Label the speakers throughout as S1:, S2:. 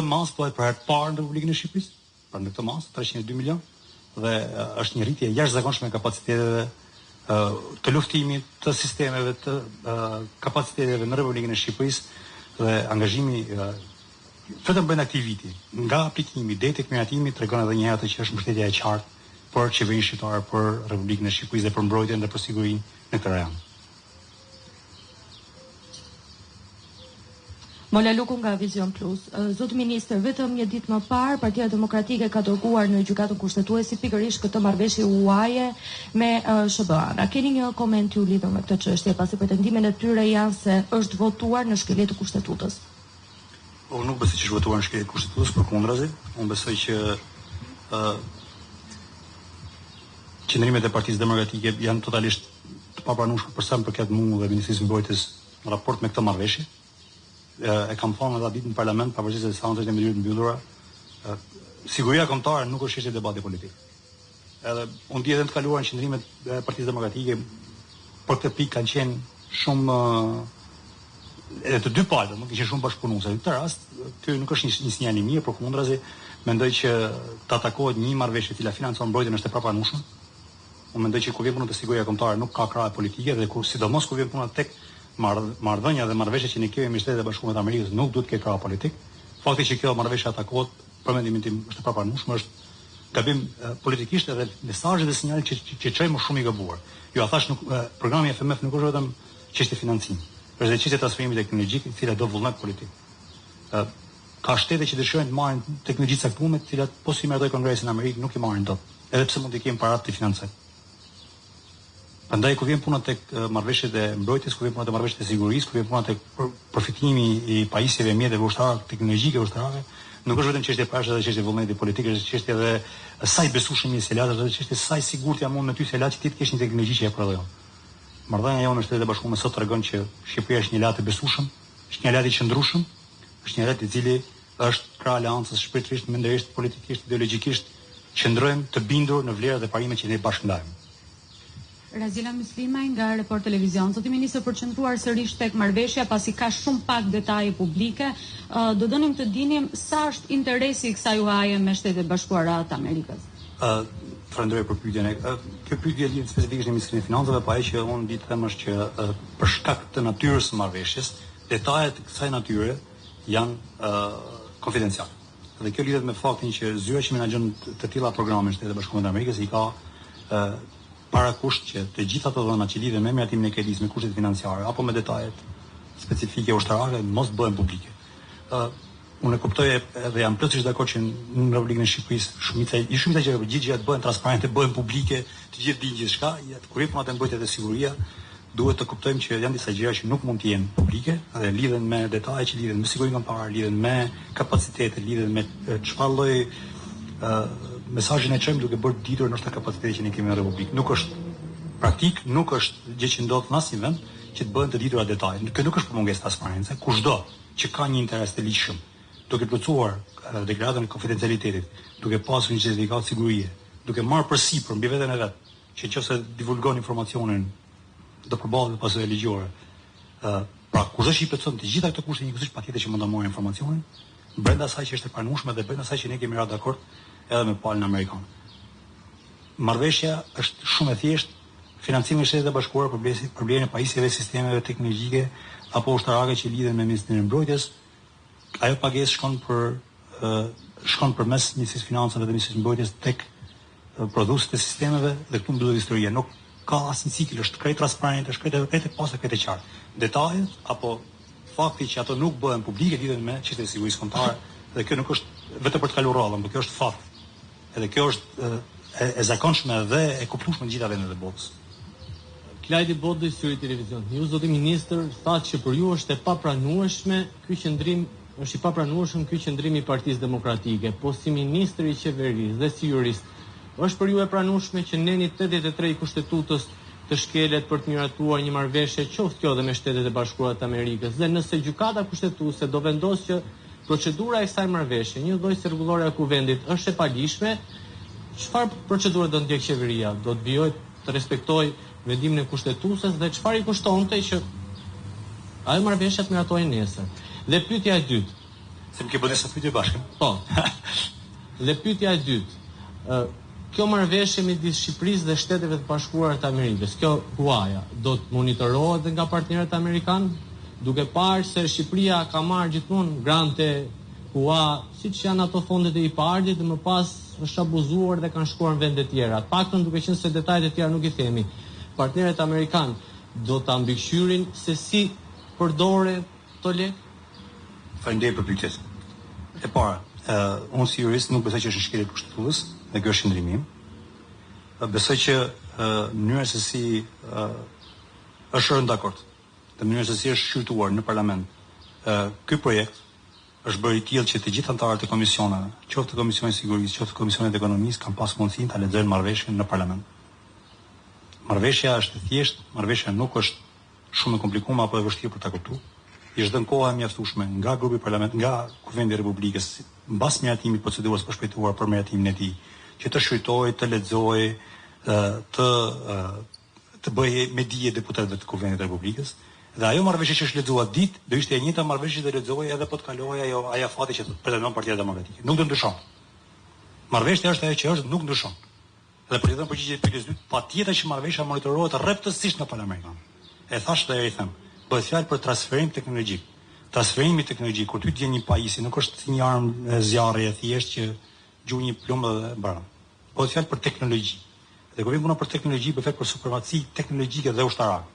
S1: masë bëhet për herë të parë në Republikën e Shqipërisë, pra në këtë masë 302 milion dhe është një rritje e jashtëzakonshme e kapaciteteve të luftimit, të sistemeve, të kapaciteteve në Republikën e Shqipërisë dhe angazhimi vetëm brenda këtij viti, nga aplikimi deri tek miratimi tregon edhe një herë atë që është mbështetja e qartë për qeverinë shqiptare, për Republikën e Shqipërisë dhe për mbrojtjen dhe për sigurinë në këtë rajon.
S2: Mola Luku nga Vizion Plus. Zoti ministër, vetëm një ditë më parë, Partia Demokratike ka dërguar në Gjykatën Kushtetuese pikërisht këtë marrëveshje huaje me SHBA-në. A keni një koment ju lidhur me këtë çështje, pasi pretendimet e tyre janë se është votuar në shkelje të Kushtetutës?
S1: Unë nuk besoj që është votuar në shkelje të Kushtetutës, përkundrazi, unë besoj që ë qëndrimet e Partisë Demokratike janë totalisht të papranueshme për sa më përket mua dhe Ministrisë së Mbrojtjes në raport me këtë marrëveshje. E kam thënë edhe atë ditë në parlament, pavarësisht se seanca ishte me dyer të mbyllura, siguria kombëtare nuk është çështje debati politik. Edhe unë di edhe në të kaluarën qëndrimet e Partisë Demokratike për këtë pikë kanë qenë shumë edhe të dy palët, nuk ishin shumë bashkëpunuese. Në këtë rast, ky nuk është një, një sinjal i mirë, përkundrazi, mendoj që të atakohet një marrëveshje e cila financon mbrojtjen është e papranueshme. Unë mendoj që kur vjen puna te siguria kombëtare nuk ka krahe politike dhe kur sidomos kur vjen puna tek marrëdhënia dhe marrëveshja që ne kemi me Shtetet e Bashkuara të Amerikës nuk duhet të ketë krah politik. Fakti që kjo marrëveshje atakohet, për mendimin tim, është e papranueshme, është gabim politikisht edhe mesazhi dhe sinjali që që, që çojmë është shumë i gabuar. Jua thashë nuk programi FMF nuk është vetëm çështje financimi, është edhe çështje transferimi teknologjik, e cila do vullnet politik. Ë ka shtete që dëshirojnë të marrin teknologji të caktuara, të cilat po s'i miratoi Kongresi në Amerikë nuk i marrin dot, edhe pse mund t'i kenë paratë t'i financojnë. Prandaj kur vjen puna tek marrëveshjet e mbrojtjes, kur vjen puna tek marrëveshjet e sigurisë, kur vjen puna tek përfitimi i pajisjeve, mjeteve ushtarake, teknologjike ushtarake, nuk është vetëm çështje parash, edhe çështje vullneti politik, është çështje edhe sa i besueshëm je si aleat, është edhe çështje sa i sigurt jam unë me ty si aleat që ti të kesh një teknologji që e prodhoj unë. Marrëdhënia jonë me Shtetet e Bashkuara sot tregon që Shqipëria është një aleat i besueshëm, është një aleat i qëndrueshëm, është një aleat i cili është krah aleancës shpirtërisht, mendërisht, politikisht, ideologjikisht, qëndrojmë të bindur në vlerat dhe parimet që ne bashkë ndajmë.
S3: Razila Myslimaj nga Report Televizion. Zoti ministër, për të qëndruar sërish tek marrëveshja, pasi ka shumë pak detaje publike, do donim të dinim sa është interesi i kësaj huaje me Shtetet e Bashkuara të Amerikës.
S1: Falenderoj për pyetjen. Kjo pyetje lidhet specifikisht me Ministrinë e Financave, po ajo që unë di të them është që për shkak të natyrës së marrëveshjes, detajet e kësaj natyre janë konfidenciale. Dhe kjo lidhet me faktin që zyra që menaxhon të tilla programe në Shtetet e Bashkuara të Amerikës i ka parakusht që të gjitha të dhënat që lidhen me miratimin e kredisë, me kushtet financiare apo me detajet specifike ushtarake mos bëhen publike. Ë unë e kuptoj edhe jam plotësisht dakord që në Republikën e Shqipërisë shumica, jo shumica e gjërave, por gjithë gjërat bëhen transparente, bëhen publike, të gjithë dinë gjithçka, ja, kur vjen puna te mbrojtja dhe siguria, Duhet të kuptojmë që janë disa gjëra që nuk mund të jenë publike dhe lidhen me detaje që lidhen me sigurinë kombëtare, lidhen me kapacitete, lidhen me çfarë lloj mesazhi ne çojmë duke bërë të ditur ndoshta kapacitetet që ne kemi në Republikë. Nuk është praktik, nuk është gjë që ndodh në asnjë vend që të bëhen të ditura detajet. Kjo nuk është për mungesë transparence, kushdo që ka një interes të ligjshëm duke plotësuar deklaratën e konfidencialitetit, duke pasur një certifikatë sigurie, duke marrë përsipër mbi veten e vet që nëse divulgon informacionin do përballet me pasoja ligjore. Ë, pra kushdo që i plotëson të gjitha këto kushte njëkohësisht patjetër që mund ta marrë informacionin brenda asaj që është e pranueshme dhe brenda asaj që ne kemi ra dakord edhe me palën amerikane. Marrëveshja është shumë e thjeshtë, financimi i Shteteve të Bashkuara për blerjen për blerjen e pajisjeve, sistemeve teknologjike apo ushtarake që lidhen me Ministrinë e Mbrojtjes, ajo pagesë shkon për shkon përmes Ministrisë së Financave dhe Ministrisë së Mbrojtjes tek prodhuesit e sistemeve dhe këtu mbyllet historia. Nuk ka asnjë cikël, është krejt transparente, është krejt krejt e pastër, krejt e qartë. Detajet apo fakti që ato nuk bëhen publike lidhen me çështjet e sigurisë kombëtare dhe kjo nuk është vetëm për të kaluar radhën, por kjo është fakt. Edhe kjo është e, e zakonshme dhe e kuptueshme në të gjitha vendet e botës.
S4: Klajdi Bodi, Syri Televizion News, zoti ministër, thatë që për ju është e papranueshme ky qëndrim Është i papranueshëm ky qëndrim i Partisë Demokratike, po si ministër i qeverisë dhe si jurist, është për ju e pranueshme që neni 83 i Kushtetutës të shkelet për të miratuar një marrëveshje qoftë kjo dhe me Shtetet e Bashkuara të Amerikës dhe nëse Gjykata Kushtetuese do vendosë që procedura e kësaj marrëveshje, njëlloj si rregullorja e Kuvendit, është e paligjshme, çfarë procedure do ndjekë qeveria? Do të vijojë të respektojë vendimin e Kushtetueses dhe çfarë i kushtonte që ajo marrëveshje të miratohej nesër. Dhe pyetja e dytë.
S1: Se më ke bërë disa pyetje
S4: bashkë. Po. Dhe pyetja e dytë, ë kjo marrëveshje midis Shqipërisë dhe Shteteve të Bashkuara të Amerikës, kjo huaja, do të monitorohet dhe nga partnerët amerikanë, duke parë se Shqipëria ka marrë gjithmonë grante hua, siç janë ato fondet e IPARD-it dhe më pas është abuzuar dhe kanë shkuar në vende të tjera. Të paktën duke qenë se detajet e tjera nuk i themi, partnerët amerikanë do ta mbikëqyrin se si përdoren këto lekë?
S1: Faleminderit për pyetjet. E para, uh, unë si jurist nuk besoj që është në shkelje të kushtetutës, dhe ky është qëndrimi im. Besoj që uh, mënyra se si uh, është rënë dakord, dhe mënyra se si është shqyrtuar në parlament uh, ky projekt është bërë i tillë që të gjithë anëtarët e komisioneve, qoftë të Komisionit të Sigurisë, qoftë të Komisionit të Ekonomisë, kanë pas mundësinë ta lexojnë marrëveshjen në parlament. Marrëveshja është e thjeshtë, marrëveshja nuk është shumë e komplikuar apo e vështirë për ta kuptuar. I është dhënë koha e mjaftueshme nga grupi parlament, nga Kuvendi i Republikës, mbas miratimit të procedurës së përshpejtuar për miratimin e tij, që të shqyrtohej, të lexohej, të të bëhej me dije deputetëve të Kuvendit të Republikës. Dhe ajo marrëveshje që është lexuar atë ditë, do ishte e njëjta marrëveshje që do lexohej edhe po të kalohej ajo ai afati që pretendon Partia Demokratike. Nuk do ndryshon. Marrëveshja është ajo që është, nuk ndryshon. Dhe për t'i dhënë përgjigje pyetjes së dytë, patjetër që marrëveshja monitorohet rreptësisht nga pala amerikane. E thashë dhe e rithem, bëhet fjalë për transferim teknologjik. Transferimi teknologjik, kur ty të vjen një pajisje, nuk është si një armë zjarri e thjeshtë që gjuan një plumb dhe mbaron. Bëhet fjalë për teknologji. Dhe kur vjen puna për teknologji, bëhet fjalë për supremaci teknologjike dhe ushtarake.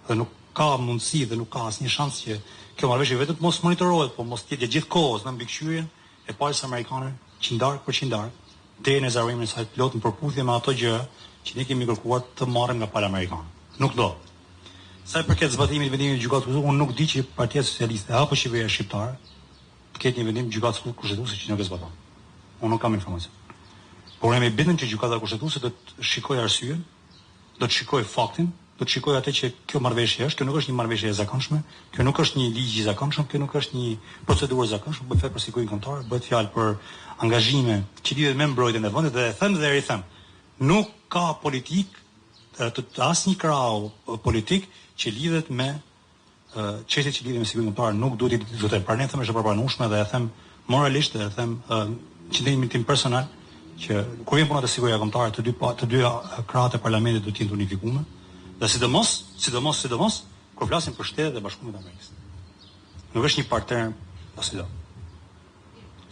S1: Dhe nuk ka mundësi dhe nuk ka asnjë shans që kjo marrëveshje vetëm të mos monitorohet, po mos të jetë gjithë kohës në mbikëqyrjen e palës amerikane qindarkë për qindarkë deri në ezaurimën e saj të plotë në përputhje me ato gjëra që ne kemi kërkuar të marrim nga pala amerikane. Nuk ndodh. Sa i përket zbatimit të vendimit të Gjykatës Kushtetuese, unë nuk di që Partia Socialiste apo qeveria shqiptare të ketë një vendim të Gjykatës Kushtetuese që nuk e zbaton. Unë nuk kam informacion. Por jam i bindur që Gjykata Kushtetuese do të shikojë arsyen, do të shikojë faktin, do të shikojë atë që kjo marrëveshje është, kjo nuk është një marrëveshje e zakonshme, kjo nuk është një ligj i zakonshëm, kjo nuk është një procedurë e zakonshme, bëhet fjalë për sigurinë kombëtare, bëhet fjalë për angazhime që lidhen me mbrojtjen e vendit dhe e them dhe e rithem. Nuk ka politikë të, të asnjë krahu politik që lidhet me çështjet që lidhen me sigurinë kombëtare nuk duhet të diskutojmë. Pra ne them është e papranueshme dhe e them moralisht dhe e them qëndrimin tim personal që kur vjen puna te siguria kombëtare të dy të dy krahët e parlamentit duhet të jenë të unifikuar dhe sidomos, sidomos, sidomos kur flasim për Shtetet e Bashkuara të Amerikës. Nuk është një partner ose jo.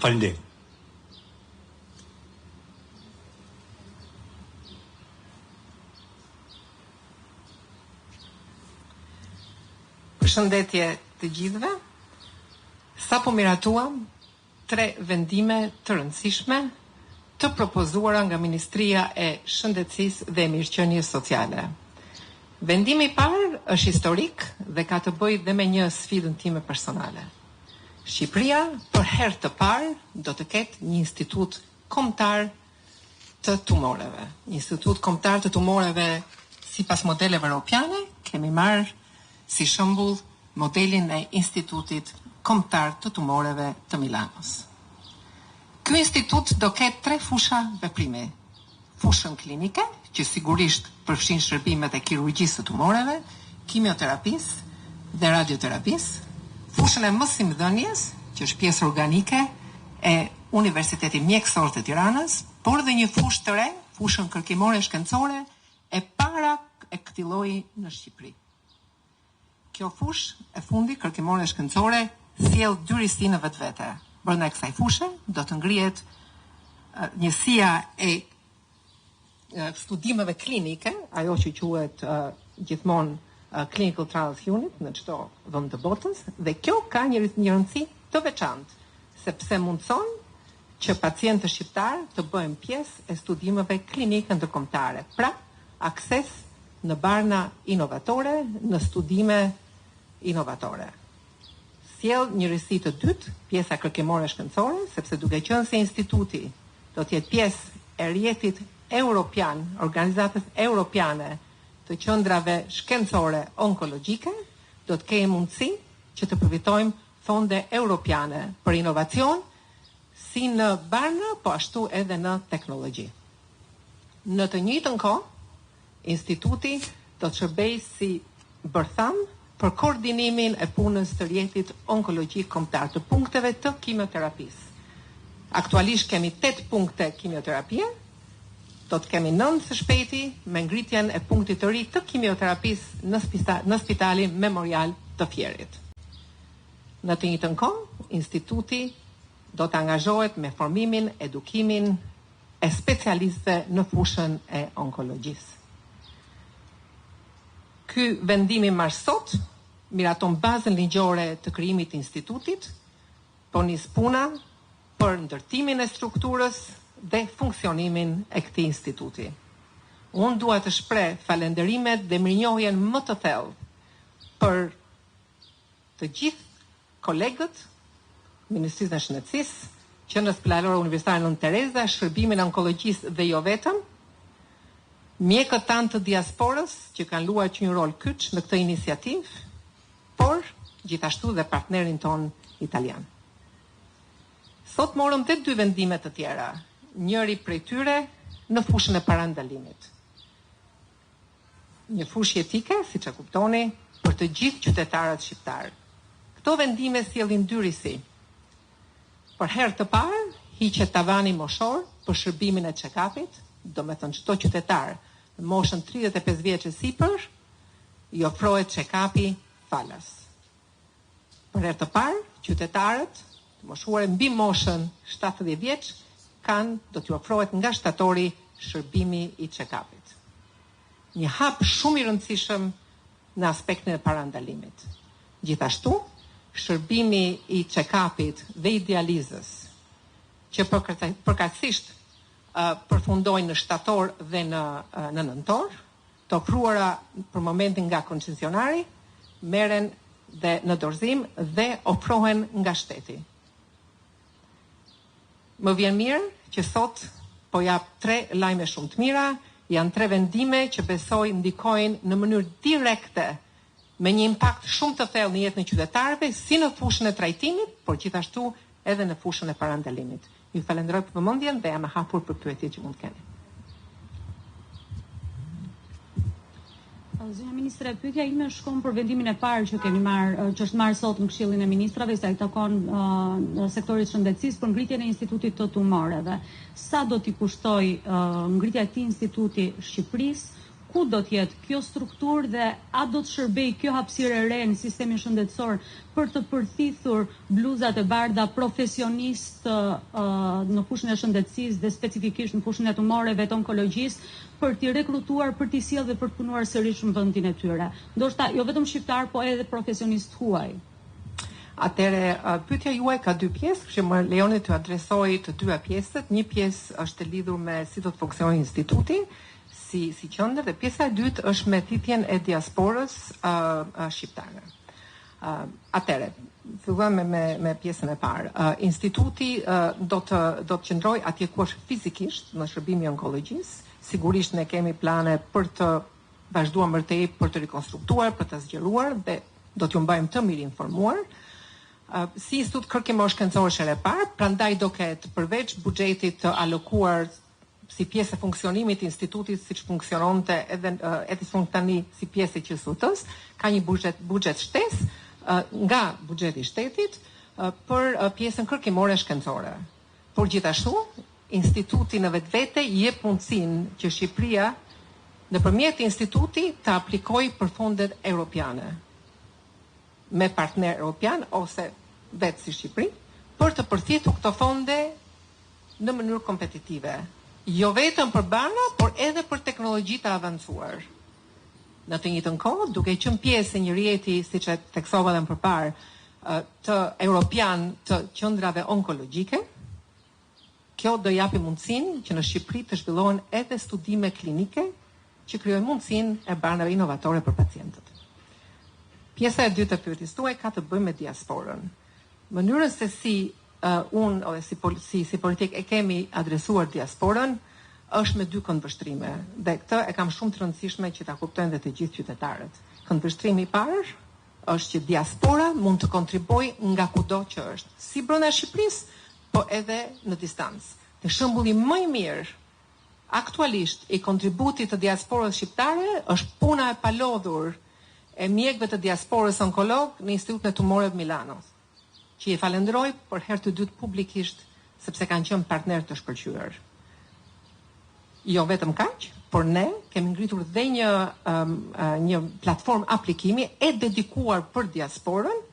S1: Faleminderit.
S5: Përshëndetje të gjithëve. Sapo miratuam tre vendime të rëndësishme të propozuara nga Ministria e Shëndetësisë dhe e Mirëqenies Sociale. Vendimi i parë është historik dhe ka të bëjë dhe me një sfidën time personale. Shqipëria për herë të parë do të ketë një institut kombëtar të tumoreve. Institut Kombëtar të Tumoreve sipas modeleve europiane, kemi marrë si shembull modelin e Institutit Kombëtar të Tumoreve të Milanos. Ky institut do ketë tre fusha veprimi. Fushën klinike, që sigurisht përfshin shërbimet e kirurgjisë së tumoreve, kimioterapisë dhe radioterapisë, fushën e mësimdhënies, që është pjesë organike e Universitetit Mjekësor të Tiranës, por dhe një fushë të re, fushën kërkimore shkencore, e para e këtij lloji në Shqipëri. Kjo fushë e fundit kërkimore shkencore sjell dy risi në vetvete. Brenda kësaj fushe do të ngrihet njësia e studimeve klinike, ajo që quhet gjithmonë Clinical Trials Unit në çdo vend të botës dhe kjo ka një një rëndësi të veçantë, sepse mundëson që pacientët shqiptarë të bëhen pjesë e studimeve klinike ndërkombëtare, pra akses në barna inovatore, në studime inovatore. Sjell një risi të dytë, pjesa kërkimore shkencore, sepse duke qenë se instituti do të jetë pjesë e rrjetit europian, organizatës europiane të qendrave shkencore onkologjike, do të kemi mundësi që të përfitojmë fonde europiane për inovacion si në barna, po ashtu edhe në teknologji. Në të njëjtën kohë, instituti do të shërbejë si bërthamë për koordinimin e punës të rrjetit onkologjik kombëtar të punkteve të kimioterapisë. Aktualisht kemi 8 punkte kimioterapie, do të kemi 9 së shpejti me ngritjen e punktit të ri të kimioterapisë në, në spitalin memorial të Fierit. Në të njëjtën kohë, instituti do të angazhohet me formimin, edukimin e specialistëve në fushën e onkologjisë. Ky vendim i marrë sot miraton bazën ligjore të krijimit të institutit, po nis puna për ndërtimin e strukturës dhe funksionimin e këtij instituti. Unë dua të shpreh falenderimet dhe mirënjohjen më të thellë për të gjithë kolegët, Ministrisë së Shëndetësisë, Qendrës Spitalore Universitare Nënë Tereza, Shërbimin e Onkologjisë dhe jo vetëm, mjekët tanë të diasporës që kanë luajtur një rol kyç në këtë iniciativë, por gjithashtu dhe partnerin tonë italian. Sot morëm dhe dy vendime të tjera, njëri prej tyre në fushën e parandalimit. Një fushë jetike, siç e kuptoni, për të gjithë qytetarët shqiptarë. Këto vendime sjellin dy risi. Për herë të parë, hiqet tavani moshor për shërbimin e check-up-it, domethënë çdo qytetar në moshën 35 vjeç e sipër i ofrohet check-up-i falas. Për herë të parë, qytetarët të moshuar mbi moshën 70 vjeç kanë do t'ju ofrohet nga shtatori shërbimi i check-up-it. Një hap shumë i rëndësishëm në aspektin e parandalimit. Gjithashtu, shërbimi i check-up-it dhe i dializës, që përkatësisht përfundojnë në shtator dhe në në nëntor, të ofruara për momentin nga koncesionari, merren dhe në dorëzim dhe ofrohen nga shteti. Më vjen mirë që sot po jap tre lajme shumë të mira, janë tre vendime që besoj ndikojnë në mënyrë direkte me një impakt shumë të thellë në jetën e qytetarëve, si në fushën e trajtimit, por gjithashtu edhe në fushën e parandalimit. Ju falenderoj për vëmendjen dhe jam e hapur për pyetjet që mund të keni.
S3: Zonja Ministre, pyetja ime shkon për vendimin e parë që keni marrë, që është marrë sot në Këshillin e Ministrave sa i takon uh, sektorit shëndetësisë për ngritjen e Institutit të Tumoreve. Sa do t'i kushtojë uh, ngritja e këtij instituti Shqipërisë? Ku do të jetë kjo strukturë dhe a do të shërbejë kjo hapësirë e re në sistemin shëndetësor për të përthithur bluzat e bardha profesionistë në fushën e shëndetësisë dhe specifikisht në fushën e tumoreve të onkologjisë për t'i rekrutuar, për t'i sjellë dhe për të punuar sërish në vendin e tyre. Ndoshta jo vetëm shqiptarë, po edhe profesionistë të huaj.
S5: Atëherë, pyetja juaj ka dy pjesë, kështu që më lejoni të adresoj të dyja pjesët. Një pjesë është e lidhur me si do të funksionojë instituti, si si qendër dhe pjesa e dytë është me thithjen e diasporës uh, uh, shqiptare. Uh, atëherë, fillojmë me me, me pjesën e parë. Uh, instituti uh, do të do të qëndrojë atje ku është fizikisht në shërbimin e onkologjisë. Sigurisht ne kemi plane për të vazhduar më tej për të rikonstruktuar, për të zgjeruar dhe do t'ju mbajmë të mirë informuar. Uh, si institut kërkimor shkencor është e parë, prandaj do ketë përveç buxhetit të alokuar si pjesë e funksionimit të institutit siç funksiononte edhe edhe si tani si pjesë e QSUT-s, ka një buxhet buxhet shtesë nga buxheti i shtetit për pjesën kërkimore shkencore. Por gjithashtu, instituti në vetvete jep mundësinë që Shqipëria nëpërmjet instituti të aplikojë për fondet europiane me partner europian ose vetë si Shqipëri për të përthithur këto fonde në mënyrë kompetitive, jo vetëm për barna, por edhe për teknologji të avancuar. Në të njëjtën kohë, duke qenë pjesë e një rrjeti, siç e theksova edhe më përparë, të europian të qendrave onkologjike, kjo do japi mundësinë që në Shqipëri të zhvillohen edhe studime klinike që krijojnë mundësinë e barnave inovatore për pacientët. Pjesa e dytë e pyetjes tuaj ka të bëjë me diasporën. Mënyrën se si uh, unë ose si, si, si politik e kemi adresuar diasporën është me dy këndvështrime dhe këtë e kam shumë të rëndësishme që ta kuptojnë dhe të gjithë qytetarët. Këndvështrimi i parë është që diaspora mund të kontribuojë nga kudo që është, si brenda Shqipërisë, po edhe në distancë. Dhe shembulli më i mirë aktualisht i kontributit të diasporës shqiptare është puna e palodhur. e mjekëve të diasporës onkologë në Institutin e Tumoreve të Milanos, që i falënderoj për herë të dytë publikisht sepse kanë qenë partnerë të shkëlqyer. Jo vetëm kaq, por ne kemi ngritur dhe një një platformë aplikimi e dedikuar për diasporën,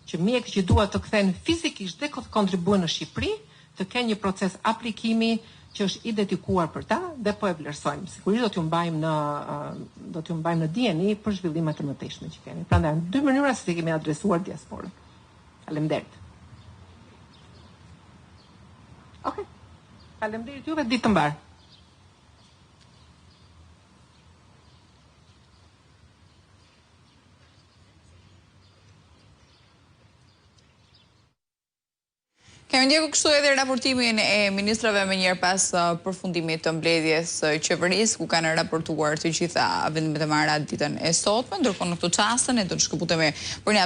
S5: që mjekët që duan të kthehen fizikisht dhe të kontribuojnë në Shqipëri, të kenë një proces aplikimi që është i dedikuar për ta dhe po e vlerësojmë. Sigurisht do t'ju mbajmë në do t'ju mbajmë në dijeni për zhvillimet e mëtejshme që kemi. Prandaj janë dy mënyra se si kemi adresuar diasporën. Faleminderit. Okej. Okay. Faleminderit juve, ditë të mbarë.
S6: Kemi ndjekur kështu edhe raportimin e ministrave menjëherë pas uh, përfundimit të mbledhjes së qeverisë, ku kanë raportuar të gjitha vendimet e marra ditën e sotme, ndërkohë në këto çaste ne do të shkëputemi për një.